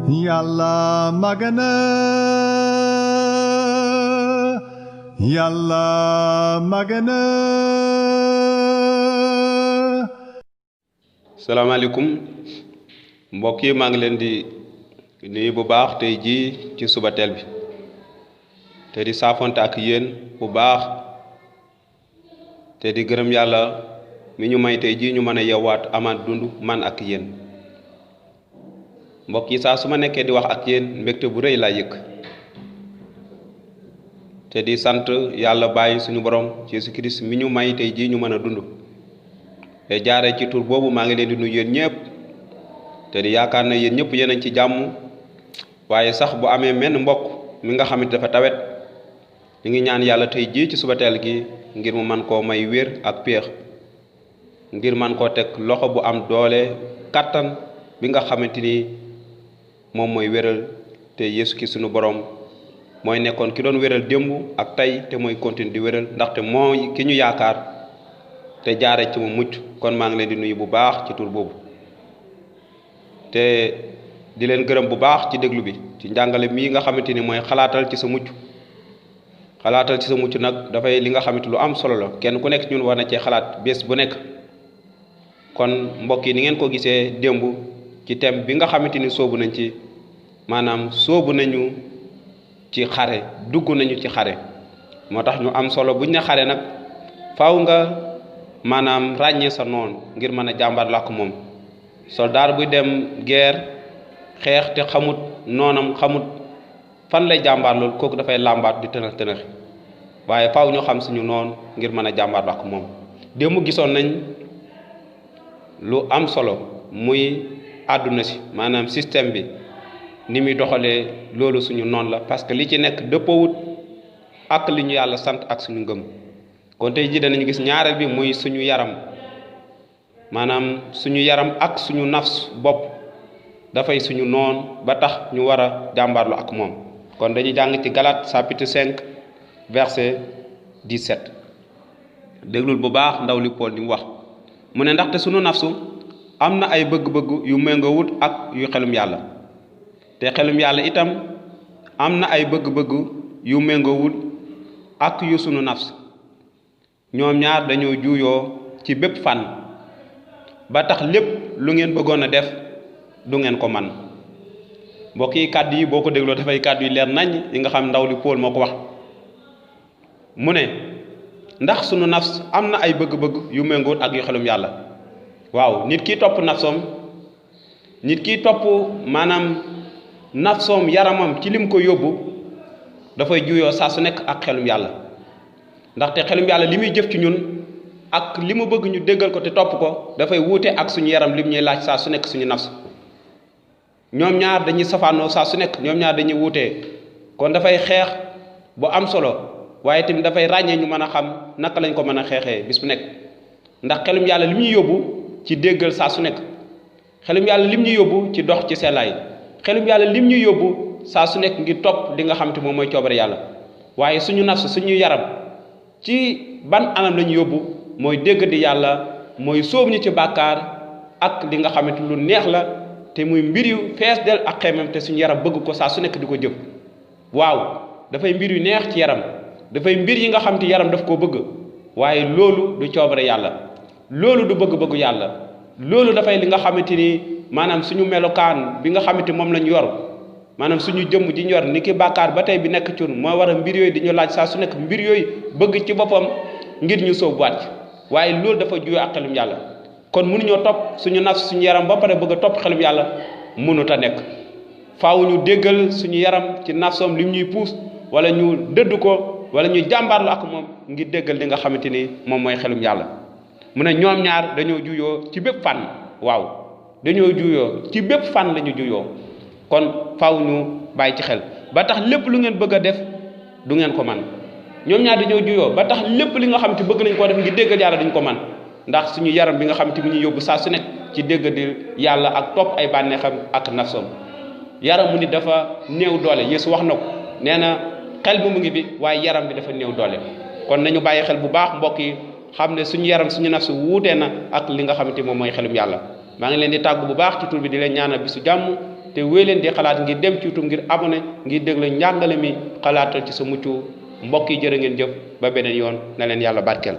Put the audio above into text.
Yàlla magana Yàlla magana. salaamaaleykum mbokk yi maa ngi leen di nuyu bu baax tey jii ci suba teel bi te di saafonte ak yéen bu baax te di gërëm yàlla mi ñu may tey jii ñu mën a yeewaat amaat dund man ak yéen mbokk yi saa su ma nekkee di wax ak yéen mbégte bu rëy laa yëg te di sant yàlla bàyyi suñu borom ci Jésus Christ mi ñu may tey jii ñu mën a dund te jaaree ci tur boobu maa ngi leen di nuyu yéen ñëpp te di yaakaar na yéen ñëpp yéen a ci jàmm waaye sax bu amee menn mbokk mi nga xamante dafa tawet ñu ngi ñaan yàlla tey jii ci suba teel gi ngir mu man koo may wér ak péex ngir man koo teg loxo bu am doole kattan bi nga xamante ni moom mooy wéral te Yeesu ki suñu borom mooy nekkoon ki doon wéral démb ak tey te mooy continue di wéral ndaxte mooy ki ñu yaakaar te jaare ci mu mucc kon maa ngi leen di nuyu bu baax ci tur boobu te di leen gërëm bu baax ci déglu bi ci njàngale mii nga xamante ni mooy xalaatal ci sa mucc xalaatal ci sa mucc nag dafay li nga xamante lu am solo la kenn ku nekk ñun war na cee xalaat bés bu nekk kon mbokk yi ni ngeen ko gisee démb ci thème bi nga xamante ni soobu nañ ci maanaam soobu nañu ci xare dugg nañu ci xare moo tax ñu am solo buñ ne xare nag faaw nga maanaam ràññee sa noon ngir mën a jàmbaar la ak moom soldaar buy dem guerre xeex te xamut noonam xamut fan lay jàmbaar loolu kooku dafay làmbaat di tënax tënax waaye faaw ñu xam suñu noon ngir mën a jàmbaar la ak moom démb gisoon nañ lu am solo muy àdduna si maanaam système bi ni muy doxalee loolu suñu noon la parce que li ci nekk dëppoowut ak li ñu yàlla sant ak suñu ngëm kon tey jii danañu gis ñaareel bi muy suñu yaram maanaam suñu yaram ak suñu nafs bopp dafay suñu noon ba tax ñu war a jàmbaarlu ak moom kon dañuy jàng ci Galates chapitre 5 verset 17 déglul bu baax ndaw li Paul li mu wax mu ne ndaxte suñu nafsu am na ay bëgg-bëgg yu méngoowut ak yu xelum yàlla te xelum yàlla itam am na ay bëgg-bëgg yu méngoowut ak yu sunu nafs ñoom ñaar dañoo juuyoo ci bépp fànn ba tax lépp lu ngeen bëggoon a def du ngeen ko man mbokk yi kàddu yi boo ko dégloo dafay kàddu yi leer nañ yi nga xam ndaw li Paul moo ko wax mu ne ndax sunu nafs am na ay bëgg-bëgg yu méngoowut ak yu xelum yàlla waaw nit ki topp nafsoom nit ki topp maanaam nafsoom yaramam ci lim ko yóbbu dafay juyoo saa su nekk ak xelum yàlla ndaxte xelum yàlla li muy jëf ci ñun ak li mu bëgg ñu déggal ko te topp ko dafay wuute ak suñu yaram lim ñuy laaj saa su nekk suñu nafs ñoom ñaar dañuy safaanoo saa su nekk ñoom ñaar dañuy wuutee kon dafay xeex bu am solo waaye tamit dafay ràññee ñu mën a xam naka lañ ko mën a xeexee bis bu nekk ndax xelum yàlla lim ñuy yóbbu ci déggal saa su nekk xelum yàlla lim ñu yóbbu ci dox ci sellaay xelum yàlla lim ñu yóbbu saa su nekk ngir topp li nga xam te moom mooy coobare yàlla waaye suñu nafs suñu yaram ci ban anam la ñu yóbbu mooy dégg di yàlla mooy sóob ñu ci bàkkaar ak li nga xamante lu neex la te muy mbir yu fees del ak xemem te suñu yaram bëgg ko saa su nekk di ko jëf waaw dafay mbir yu neex ci yaram dafay mbir yi nga xam te yaram daf koo bëgg waaye loolu du coobare yàlla loolu du bëgg-bëggu yàlla loolu dafay li nga xamante ni maanaam suñu melokaan bi nga xamante moom lañ yor maanaam suñu jëmm ji ñu yor ni ki bàkkaar ba tey bi nekk ci moo war a mbir yooyu di ñu laaj saa su nekk mbir yooyu bëgg ci boppam ngir ñu sóobuwaat ci waaye loolu dafa juyoo ak xelum yàlla kon mënuñoo topp suñu nafs suñu yaram ba pare bëgg a topp xelum yàlla mënut a nekk faaw ñu déggal suñu yaram ci nafsoom lim ñuy puus wala ñu dëdd ko wala ñu jàmbaarlu ak moom ngir déggal li nga xamante ni moom mooy xelum yàlla mu ne ñoom ñaar dañoo juyoo ci bépp fànn waaw dañoo juyoo ci bépp fànn la ñu juyoo kon faaw ñu bàyyi ci xel ba tax lépp lu ngeen bëgg a def du ngeen ko man ñoom ñaar dañoo juyoo ba tax lépp li nga xam te bëgg nañ koo def ngir déggal yàlla duñ ko man ndax suñu yaram bi nga xam te mu ñu yóbbu saa su nekk ci dégg di yàlla ak topp ay bànneexam ak nafsoom yaram mu nit dafa néew doole Yeesu wax na ko nee na xel bi mu ngi bi waaye yaram bi dafa néew doole kon nañu bàyyi xel bu baax mbokk yi xam ne suñu yaram suñu nafsu wuutee na ak li nga xamante moom mooy xelum yàlla maa ngi leen di tàggu bu baax ci tur bi di leen ñaanal bisu jàmm te wéy leen di xalaat ngir dem ci YouTube ngir abonné ngir déglu njàngale mi xalaatal ci sa mucc mbokk yi jërë ngeen jëf ba beneen yoon na leen yàlla barkeel